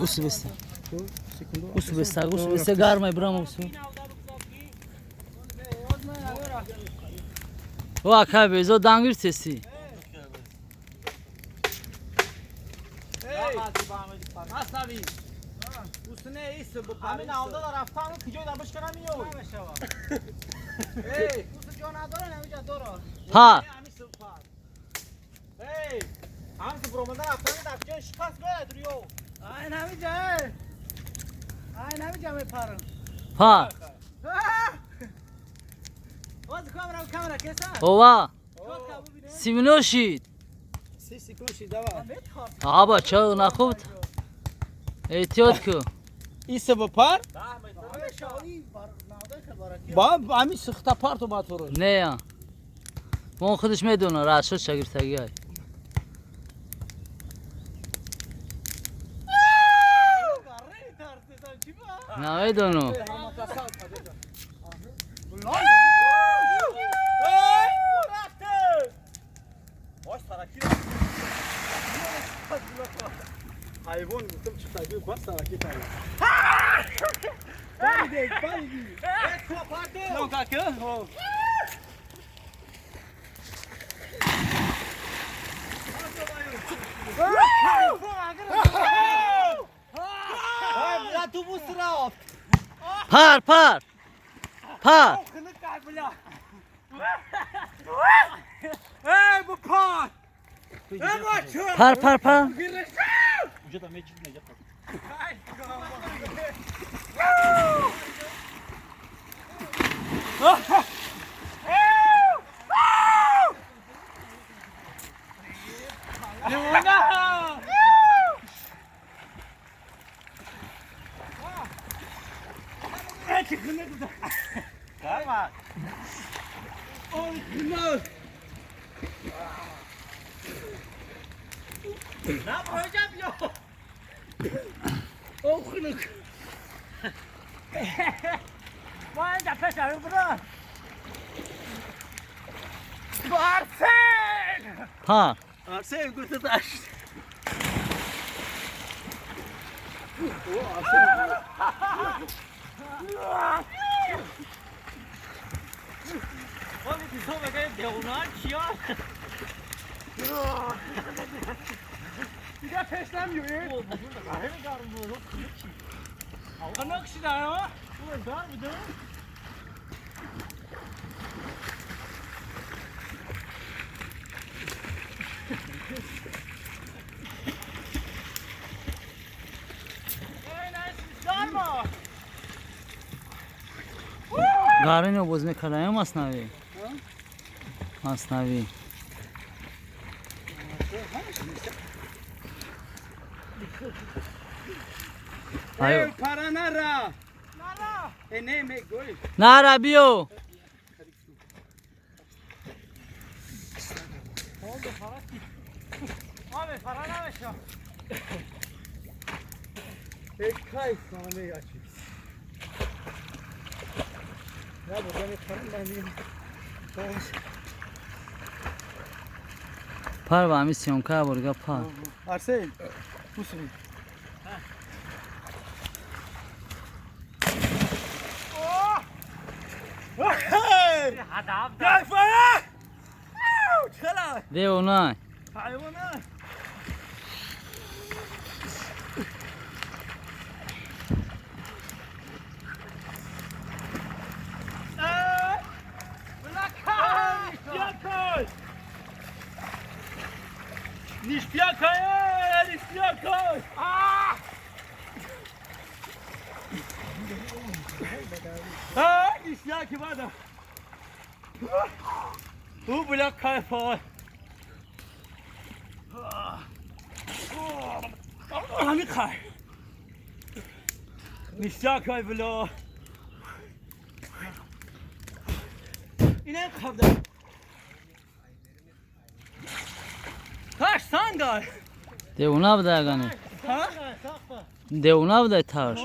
Усу беста. Усу беста, усу беста гармай брам усу. Ва кай безо дангир теси. Ха. Ха. Ова. Симношид. Аба ча нахуб. Эҳтиёт ку. Иса бапар? Ба ами сихта парту батуру. Не. Он худаш медона, рашод шагиртагиай. Намедону. حیوان گفتم چه تگی بس سرکی تگی. پریدی. نو کاکه. Пар, пар. Пар. Пар, пар, пар. Пар. Арсен гуфта дашт. Гарино боз мекардаем Маснави. Маснави. Ай пара нара. Нара биё. Пар ба ҳамин съёмка борга пар. Арсен, усри. Девона. Девона буда ягане. Девона буда таш.